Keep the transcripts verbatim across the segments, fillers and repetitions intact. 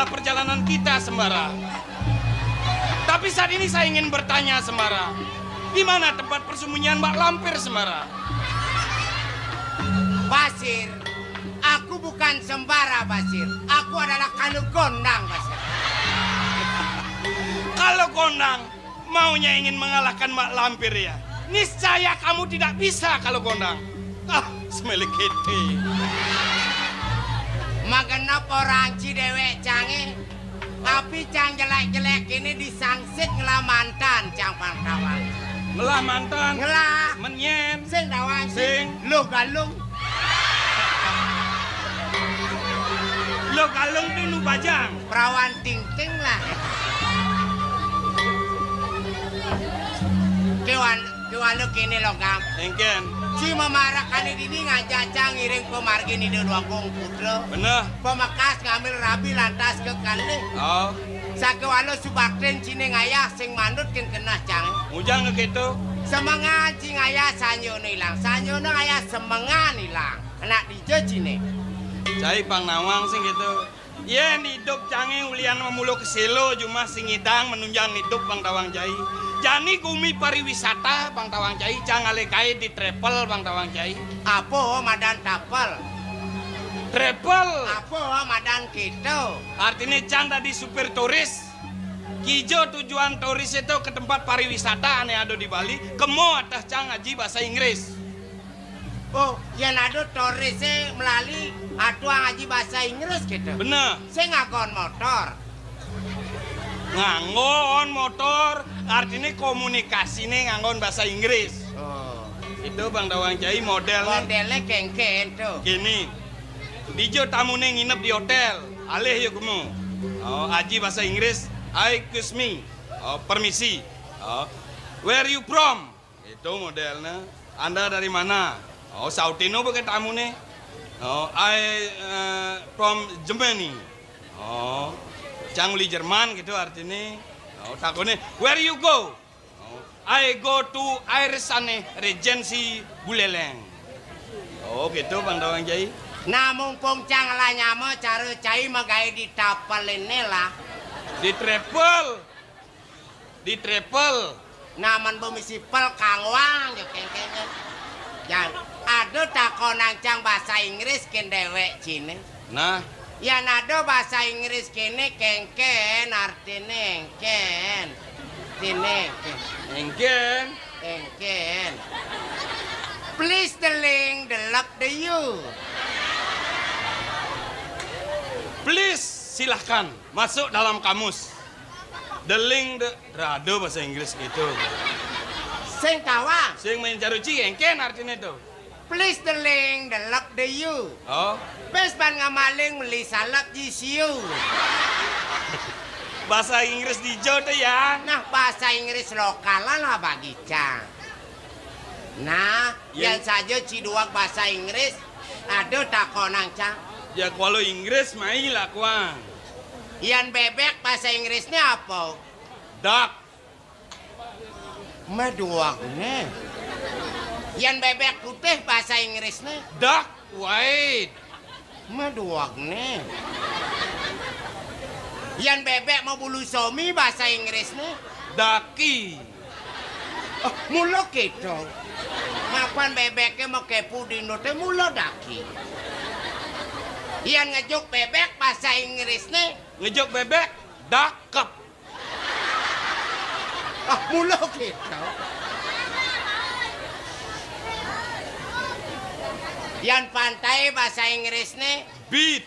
perjalanan kita, Sembara. Tapi saat ini saya ingin bertanya, Sembara. Di mana tempat persembunyian Mak Lampir, Sembara? Basir, aku bukan sembara, Basir. Aku adalah Kalu Gondang, Basir. Kalau Gondang maunya ingin mengalahkan Mak Lampir, ya, niscaya kamu tidak bisa, Kalu Gondang. Ah, semelik itu. Magenep orang ci dewek cangé. Tapi cang jelek-jelek ini disangsit ngelah mantan, cang pang tawang. Ngelah mantan? Ngelah. Menyen? Sing tawang. Sing. Lo Galung. Lo Galung tuh nu bajang. Perawan Ting Ting lah. Kéwan, kéwan lo kéné lo, Gang. Éngkén. Ci mamarakané dini ngajak cang ngiring pamargin Ida Déwa Agung Putra. Bener. Pamekas ngambil rabi lantas kekalih. Oh. Sakéwala subaktin ciné ngayah sing mandut kén keneh cang. Ngujang kéto. Semengan ci ngayah sanjana ilang. Sanjana ngayah semengan ilang. Anak dija ciné. Cai pang nawang sing kéto. Yén idup cangé ulian mamula kaséla jumah sing ngidang manunjang idup pang tawang cai. Jani gumi pariwisata pang tawang cai, cang alih gaé di travel pang tawang cai. Apa madan tapel? Travel. Apa madan kéto? Artiné cang dadi supir turis. Kija tujuan turis itu ke tempat pariwisata ané ada di Bali, kema ateh cang ngaji basa Inggris. Oh, yén ada turisé melali atuang ngaji basa Inggris kéto. Bener. Sing nganggon motor. Nganggon motor, artiné komunikasiné nganggon basa Inggris. Oh. Itu pang tawang cai modélné. Modélné kéngkén to. Kéné. Dija tamuné nginep di hotél, alih ya kema. Oh, aji basa Inggris, "Hi, excuse me." Oh, permisi. Oh, "Where you from?" Itu modélné. "Anda dari mana?" Oh, sautin apa ké tamuné. Oh, "I, eh, from Germany." Oh, cang uli Jerman gitu artiné. Oh, takoné, "Where you go?" Oh, "I go to Irish ané Regency Buleleng." Oh, gitu pang tawang cai. Nah, mumpung cang lah nyama cara cai magaé di tapel ini lah. Di travel. Di travel. Nah, men bumi sipel kangwang, ya kéngkén. Yén ada takonang cang basa Inggris kén déwék ciné. Nah. Yén ada basa Inggris kéné kéngkén, artiné éngkén. Artiné éngkén. Éngkén. Éngkén. Please, the link, the love, the you. Please, silahkan masuk dalam kamus. The link, the, rada basa Inggris gitu. Sing tawang. Sing main caruci, éngkén artiné to. Please, the link, the love, the you. Oh. Pés pan ngamaling meli salep ji siu. Basa Inggris dija to ya. Nah, basa Inggris lokalan lah bagi cang. Nah, ya. Yén saja ci duweg basa Inggris, ada takonang cang. Ya, kuala Inggris mai lah kuang. Yén bébék basa Inggrisné apa? Duck. Méh duwegné. Yén bébék putih basa Inggrisné? Duck white. Méh duwegné. Yén bébék mabulu somi basa Inggrisné? Ducky. Oh, mula kéto. Mapan bébéké makepu dinoté mula ducky. Yén ngejuk bébék basa Inggrisné? Ngejuk bébék, duck cup. Ah, mula kéto. Yén pantai basa Inggrisné? Beach.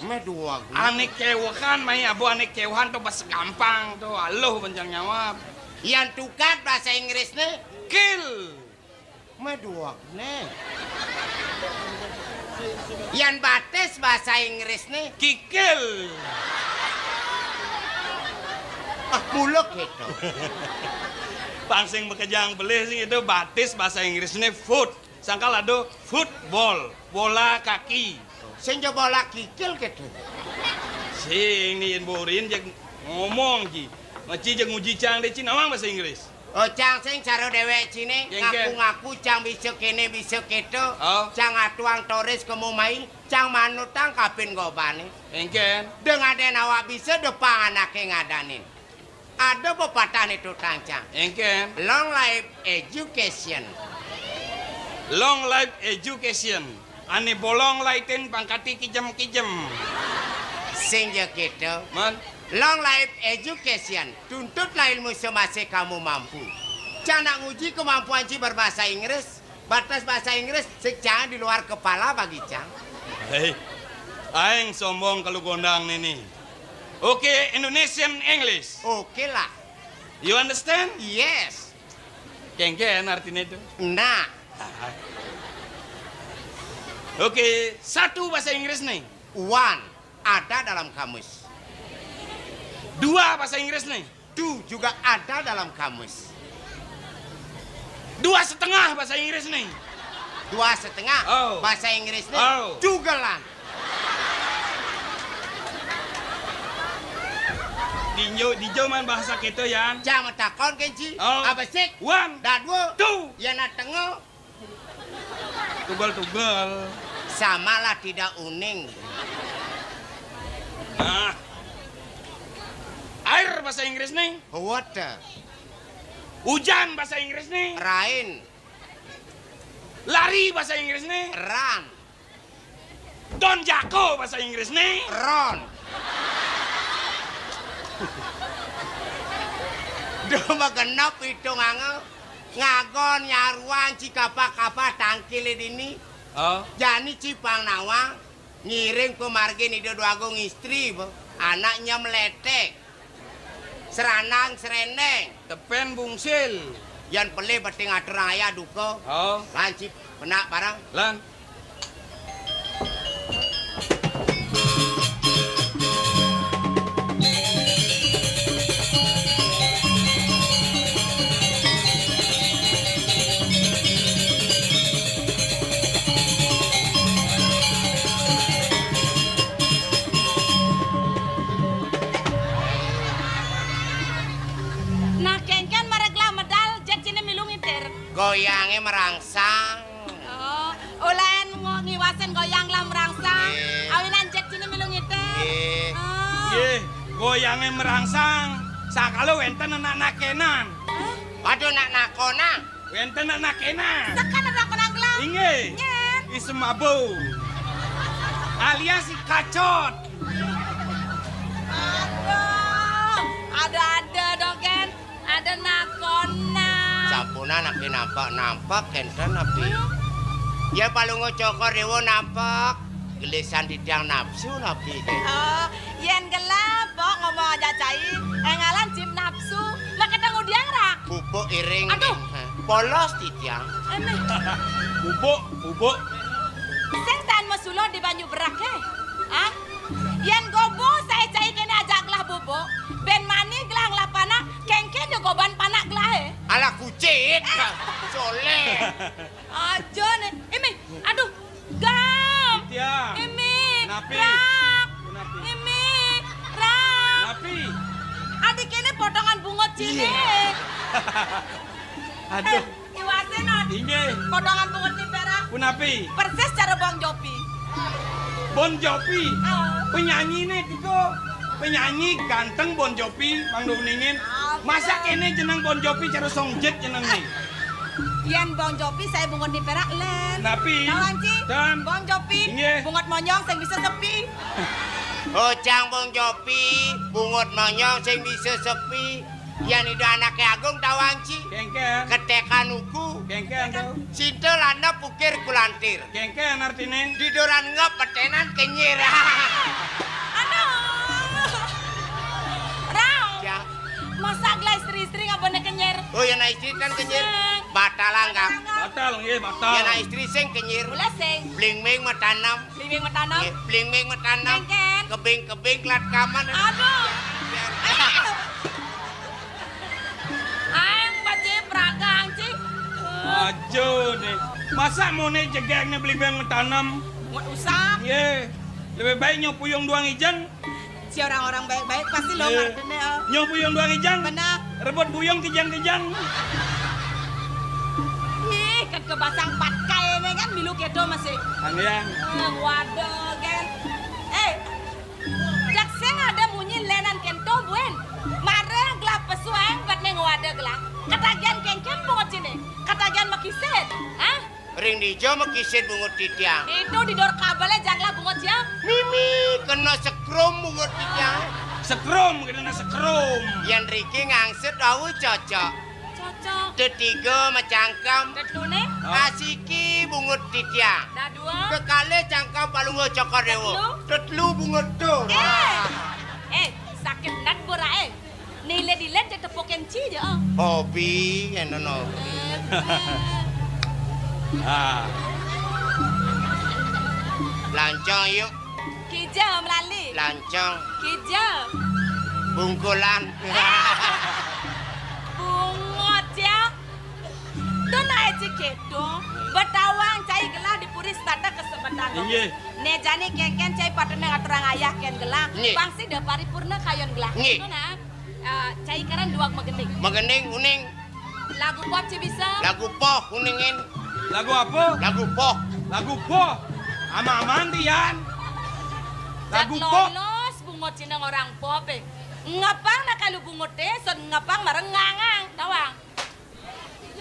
Méh duweg. Ané kéwehan, mai abu ané kéwehan to basa gampang to, aluh bencang nyawab. Yén tukat basa Inggrisné? Kill. Méh duwegné. Yén batis basa Inggrisné? Kikil. Ah, mula kéto. Pang sing makejang pelih sing itu batis basa Inggrisné foot. Sangkal ada football, bola kaki. Sing ja bola kikil kéto. Sing ni yén borin jeg ngomong ji. Maci jeg nguji cang deh ci nawang basa Inggris. Oh, cang sing cara déwék ciné, kénkén, ngaku-ngaku cang bisa kéné, bisa kéto, oh, cang atuang toris kemu mai, cang manutang kapin gobané. Kénkén. Deng adén awak bisa, depang anaké ngadanin. Ada pepatahné, tutang cang. Kénkén. Long life education. Long life education. Ané bolong laitin pangkaté kijem-kijem. Sing ja kéto. Mén? Long life education. Tuntutlah ilmu semasa kamu mampu. Cang nak nguji kemampuan ci berbahasa Inggris. Batas bahasa Inggris sing cang di luar kepala bagi cang. Héi, aéng sombong kalu gondang nini. Oke, Indonesian English. Oke lah. You understand? Yes. Kénkén artiné to? Nah. Oke, satu bahasa Inggris nih. One, ada dalam kamus. Dua bahasa Inggris nih. Two juga ada dalam kamus. Dua setengah bahasa Inggris nih. Dua setengah, oh, bahasa Inggris nih. Oh. Jugelan. Dinjo, dijo man bahasa kéto, Yan. Cang matakon kén ci. Oh. Apa sik? One. Dadua. Two. Yén na tengo. Tugel-tugel. Samalah tidak uning. Nah. Air bahasa Inggris nih. Water. Ujan bahasa Inggris nih. Rain. Lari bahasa Inggris nih. Run. Don Jako bahasa Inggris nih. Ron. Duh, magenep itung angel. Ngagon nyaruan ci kapah-kapah tangkilé dini. Oh. Jani ci pang nawang ngiring pamargin Ida Dwagung Istri, bo. Anak nyem letek. Seranang serendeng. Tepén bungsil. Yan pelih beting aturang ayah duka. Oh. Lan ci penak barang. Lan. Nah, kénkén mara gelah medal, jek ciné milu ngitir. Goyangé merangsang. Oh, ulén ngo-, ngiwasin goyang gelah merangsang. Nggih. Awinan jek ciné milu ngitir. Nggih. Oh. Nggih, goyangé merangsang. Sakala wénten anak nakénan. Hah? Waduh, anak nakonan. Wénten anak nakénan. Sekan anak nakonan gelah. Inggih. Nyén. I Semabo. Alias I Kacot. Aduh, ada-ada dogén. Ada nakonan. Sampunang napi nampek-nampek kénten napi. Hmm? Ya Palungguh Cokor Déwa nampek. Gelisan titiang napsu napi. Oh, yén gelah, Pok, ngomong ajak cai, énggalan cip napsu. Mak ketemu diang ra? Pupuk iring. Aduh. Polos titiang. Anéh. Pupuk, pupuk. Sing tan masuluh di banyu berak, hé? Hah? Yén goba saé cai kéné ajak gelah bubuk, bén mani gelah ngelah panak, kénkén ya goban panak gelahé. Alah kucit. Soléh. Aja né. Imi, aduh, Gam. Titiang. Imi, napi? Rak. Napi? Imi, rak. Napi? Adi kéné potongan bungut ciné. Iya. Aduh. Iwasin, Ot. Inggih. Potongan bungut ni pérak. Punapi? Persis cara Bong Jovi. Bon Jovi? Oh. Penyanyiné tika. Penyanyi ganteng Bon Jovi, mangda uningin. Ah, masa bener. Kéné jeneng Bon Jovi cara Song Jet jenengné. Yén Bong Jovi saé bungut ni pérak lén. Napi? Tawang ci. Dan. Bong Jovi. Inggih. Bungut monyong sing bisa sepi. Oh, cang Bong Jovi, bungut monyong sing bisa sepi. Yan ida anaké agung tawang ci. Kénkén. Ketékan uku. Kénkén to. Cinta landep ukir kulantir. Kénkén artiné? Diduran ngep peténan kenyir. Aduh. Rang. Ya. Masa gelah istri-istri ngabana kenyir? Oh, yan istri tan kenyir. Sing. Batalang, Kang. Batal, nggih, batal. Yan istri sing kenyir. Mula sing. Bling-bling matanem. Bling-bling matanem. Nggih, bling-bling matanem. Kénkén. Kebing-kebing kelat kaman. Aduh. Aing bajé pragang, Cing. Aja né. Masa moné jegégné bling-bling matanem? Nggak usah. Nggih. Lebih baik nyok puyung duang ijén. Si orang-orang baik-baik pasti lo ngerti né, oh. Nyok puyung duang ijén. Bener. Rebut buyung kijang-kijang. Ih, kan kebasang patkai ne kan milu keto masih. Anjang. Eh, waduh kan. Eh, jak sing ada munyi lenan kento buen. Mara gelah pesuang bat ne ngwada gelah. Katagian kengken bungut cine. Katagian makisit. Hah? Ring dija makisit bungut titiang. Itu di dor kabele janglah bungut ya. Mimi kena sekrum bungut titiang. Sekrum, kena sekrum. Yan riki ngangsit au cocok. Cocok. Tetiga macangkem. Tetlune? Asiki bungut titiang. Dah dua. Kekalih cangkem palungguh Cokor Dewa. Tetlu? Tetlu bungut tu. Eh. Eh, sakit nat borak eh. Nilet-ilet je tepukin ci je, ah. Hobi, eno no. Ah. Lancang yuk. Kija melali. Lancang. Kija. Bungkulan. Bungut ya. Tun ae ci keto, betawang cai gelah di puri setata kesemeton. Inggih. Ne jani kengken cai patut ngaturang ayah ken gelah. Inggih. Pang sida paripurna kayun gelah. Inggih. Tun, ah. Ah, cai karan duag magending. Magending uning. Lagu pop ci bisa. Lagu pop uningin. Lagu apa? Lagu pop. Lagu pop. Ama-aman tian. Lagu pop. Lolos bungut cina orang pop eh. Ngapang nak kalu bungut eh, son ngapang mareng ngangang tawang.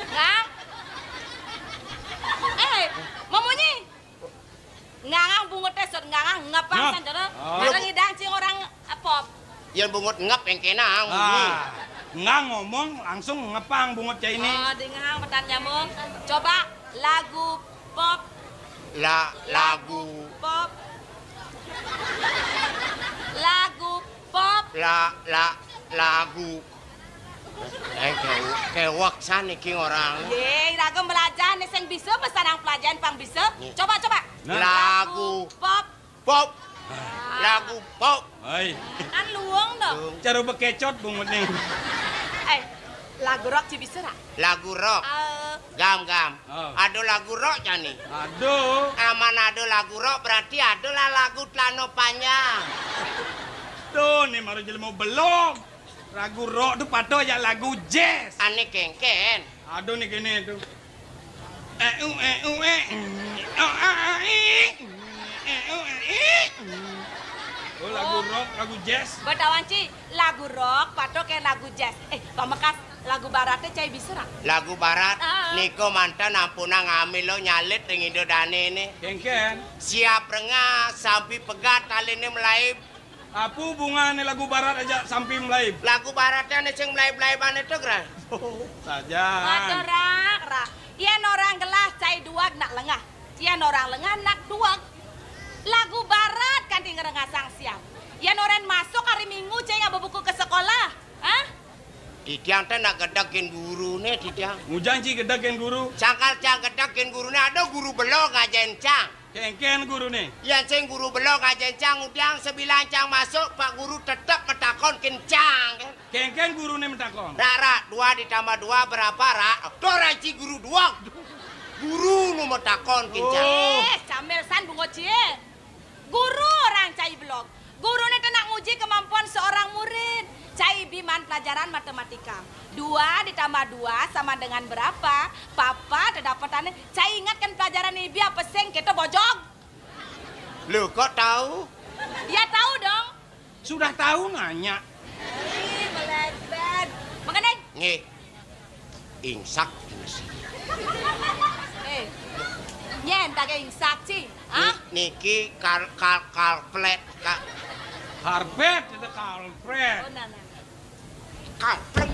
Ngang. Eh, mamunyi. Ngangang bungut eh, sut ngangang ngepang. Nah. San jono. Oh. Bareng idang cing orang, eh, pop. Yan bungut ngep yang kena, ah, bunyi. Ngang ngomong langsung ngepang bungut cai ini. Oh, di ngang petan nyambung. Coba lagu pop. La-, lagu. Pop. Lagu pop. La-, la-, lagu. Eh, kew-, kewek san iki orang. Ye, iraga belajar nih sing bisa, pesanang pelajaran pang bisa. Nih. Coba, coba. Nah. Lagu. Lagu pop. Pop. Ah. Lagu pop. Hai. Kan luung to. Luung. Cara bekecot bungut nih. Eh, lagu rock ci bisa ra? Lagu rock. Eh. Gam, gam. Oh. Ada lagu rock jani. Aduh. Aman ada lagu rock berarti adalah lagu celana panjang. Tuh, nih baru jelema belum. Lagu rock tu patuh ya lagu jazz. Ane kengken. Aduh nih gini tu. Eh, uh, eh, uh, eh. Oh, ah, ah, ih. Eh, uh, eh, ih. Oh, lagu rock, lagu jazz. Betawan ci, lagu rock patuh ke lagu jazz. Eh, pamekas lagu barat teh cai bisa ra? Lagu barat, ah, nika mantan ampunang amil lo nyalit ring ida dane ne. Kengken. Siap rengah, sampi pegat aline melaib. Apa hubungane lagu barat aja sampi melaib? Lagu barat ane sing melaib-melaibane to, Gra? Saja. Waduh, Ra, Ra. Yen orang gelah cai duag nak lengah. Yen orang lengah nak duag. Lagu barat kanti ngerengasang siap. Yen orang masuk hari Minggu cai ngaba buku ke sekolah. Hah? Titiang teh nak gedeg ken gurune, titiang. Ngujang ci gedeg ken guru. Sangkal tiang gedeg ken gurune, ada guru belo ngajen cang. Kengken gurune. Yan sing guru belo ngajen cang, ngudiang sebilang cang masuk, Pak Guru tetep metakon ken cang, kan? Kengken gurune metakon. Rak, rak, dua ditambah dua berapa, rak? Tuh, rak, ci guru dua. Guru nu metakon ken cang. Oh. Eh, camel san bungut cie. Guru orang cai belog. Guru ne teu nak nguji kemampuan seorang murid. Cai bi maan pelajaran matematika. Dua ditambah dua sama dengan berapa? Papa teu dapetane. Cai ingatkan pelajaran ibi apa sing kita bojog? Lu kok tahu? Ya tahu dong. Sudah tahu nanya. Ih, melebet. Mengenai. Nggih. Ingsak. Eh, nyen tage ingsak, Ci? Hah? Ni-, niki kal-, kal-, kalplet, Kak. Karpet, itu kalplet. Oh, nah, nah. Kalpleng.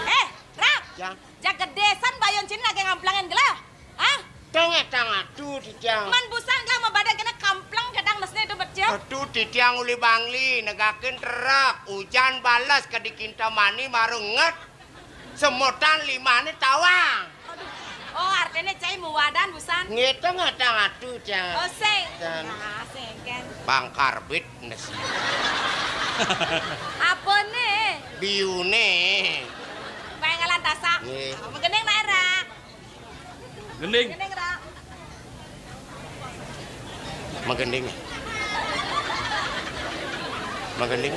Eh, Rak. Ya. Jak gedesan bayun cini lagi ngamplangin gelah. Hah? Tengah tang atu titiang. Man busan kang mabada kena kampleng kadang mesne itu becil. Atu titiang uli bangli negakin terak. Ujan balas ka di Kintamani marunget. Semutan limane tawang. Aduh. Oh, artinya cai muwadan busan. Ngitung tang atu tiang. Oh, sing. Dan nah, sing kan. Bang karbit nes. Apa nih? Biune. Pengalan tasak. Nggih. Menggending naik rak. Gending. Gending, Ra. Magending. Magending.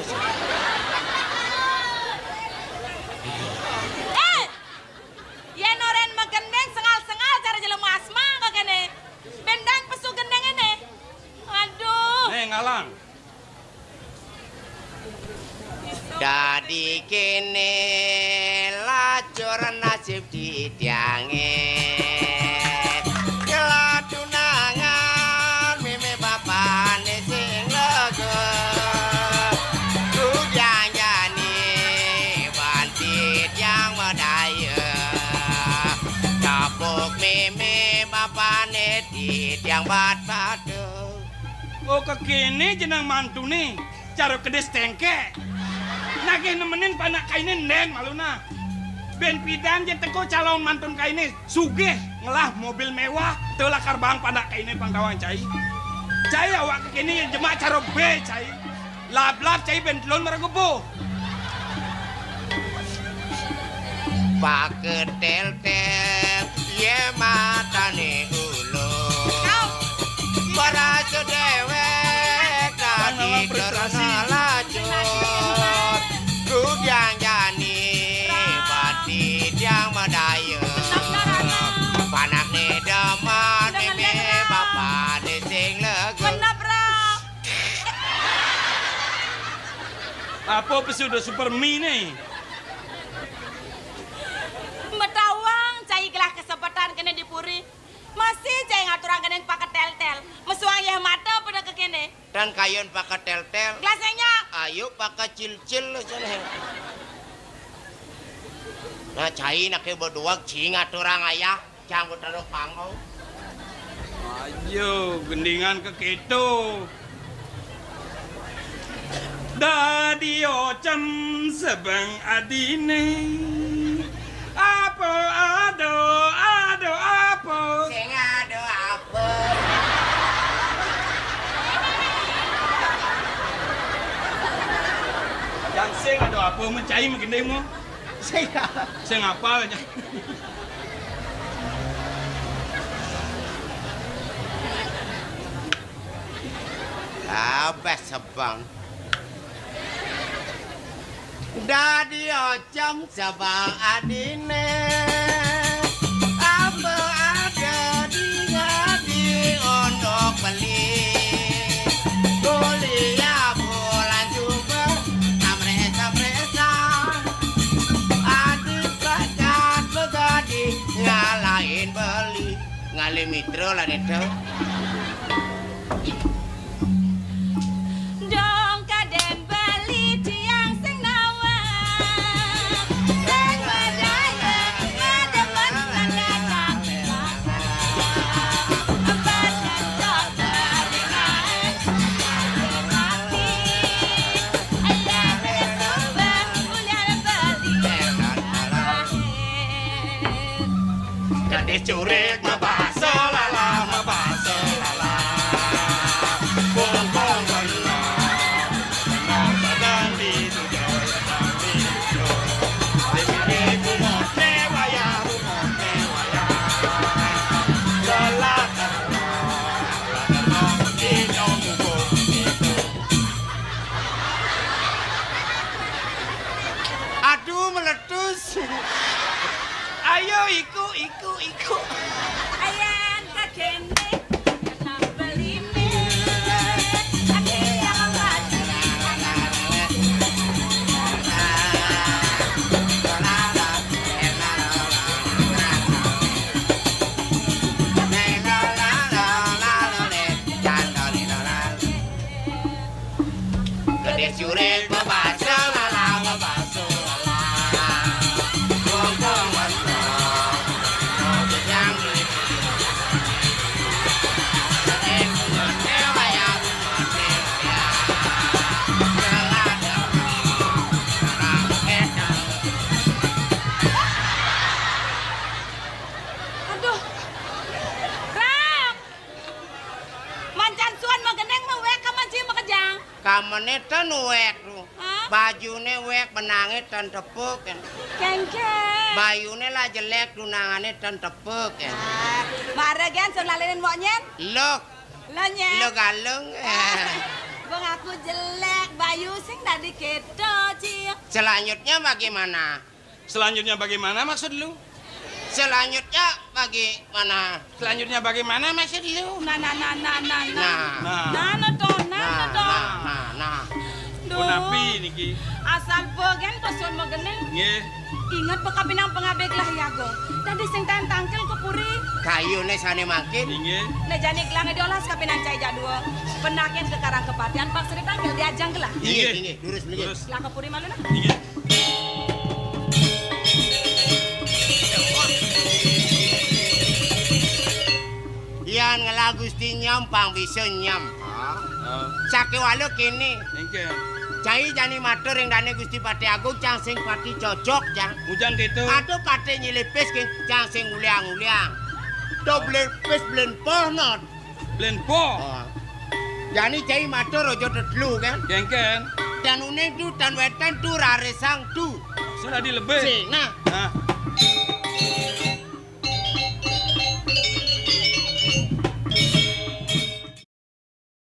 Di kéné lacur nasib titiangé. Kelatunangan mémé bapané sing lega. Kudiang jani ban titiang madaya. Tepuk mémé bapané titiang bat pada. Oh, kékéné jeneng mantuné. Cara kedis tengkek. Nagih nemenin panak kainé endén maluna. Bén pidan jén teka calon mantun kainé sugih ngelah mobil méwah, teu lakar baang panak kainé pang tawang cai. Cai awak kékéné jemak cara bé cai. Lab-lab cai bén telun mara gebuh. Paketel-tel yé matané ulu. Au. Barasa déwék tadi terus ngalacur. Kudiang jani bati tiang madaya. Panakné demen mimih bapané sing lega. Apa pesudah Supermi né? Metawang cai gelah kesepetan kéné di puri. Masih cai ngaturang kéné paketel-tel. Mesuang yéh mata pada kékéné. Dan kayun paketel-tel. Gelas nyak. Ayo pakecil-cil cenah. Nah, cai naké beduag cing ngaturang ayah. Janggut anu panggung. Ayo, gendingan kekéto. Dadi ocem sebeng adiné. Apa ada, ada apa? Sing ada apa? Yang sing ada apa, mencai menggending mu? Sing apa? Sing apa aja? Abah sebang. Dadi ocem sebang adiné. Apa ada di ngadi untuk beli. Kuliah bulan juga amresa-presa. Adi bakat begadi ngalahin beli. Ngalih mitra lah néto. Dong kadén beli tiang sing nawang. Sing berdaya, ngademen lan datang. Badan dokter dinaik, mati. Ayah besumbang, kuliah beli. Gadis curik mabasa lala, mabasa lala. Bongkong bener, bener sadan di tujuh, sadan di tujuh. Di sini bungoté wayah, bungoté wayah. Lelah terus, lelah terus, di nyong bubuk itu. Aduh, meletus. Ayo, iku, iku, iku. Ayan, kakené, kenapa limit? Ada yang lagi. Gadis curik mabasa lala, mabasa lala. Bongkong bongkong, bojang beli. Aduh. Rak. Mancan suan magendeng mah wék ka manci makejang. Kamené ten wék tuh. Hah? Bajuné wék, benangé ten tepuk, kan. Kéngkén. Bayuné lah jelék, tunangané ten tepuk, kan. Ah, mara gén sun lalinin monyén. Lok. Lo nyén. Lo galeng. Bang aku jelék, bayu sing tadi kéto, Cil. Selanjutnya bagaimana? Selanjutnya bagaimana maksud lu? Selanjutnya bagaimana? Selanjutnya bagaimana maksud lu? Nah, nah, nah, nah, nah, nah. Nah. Nah, nah, toh, nah, nah, nah, toh. Nah, nah, nah. Duh. Punapi niki? Asa Talpa gén pesun magenah. Nggih. Inget, pakabinang pangabih gelah I Agung. Dadi sing taén tangkil ka puri. Kayuné sané mangkin. Inggih. Nah, jani gelahé diolas kabinang cai jak dua. Penakin ka Karang Kepatihan, paksri tangkil diajang gelah. Inggih, inggih. Durus, durus. Gelah ka puri malu nah. Inggih. Yan ngelah Gusti nyam pang bisa nyam. Ah. Sakéwala kéné. Éngkén. Cai jani matur ring dané Gusti Patih Agung, cang sing pati cocok, cang. Ngujang kéto. Aduh, pati nyilipis, cang sing uliang-uliang. To blen pis blen poh, not. Blen poh. Oh. Jani cai matur aja tetelu, kan? Éngkén. Tan uning tu, tan wétan tu, rarisang tu. Sudah dilebih. Sing, nah. Nah.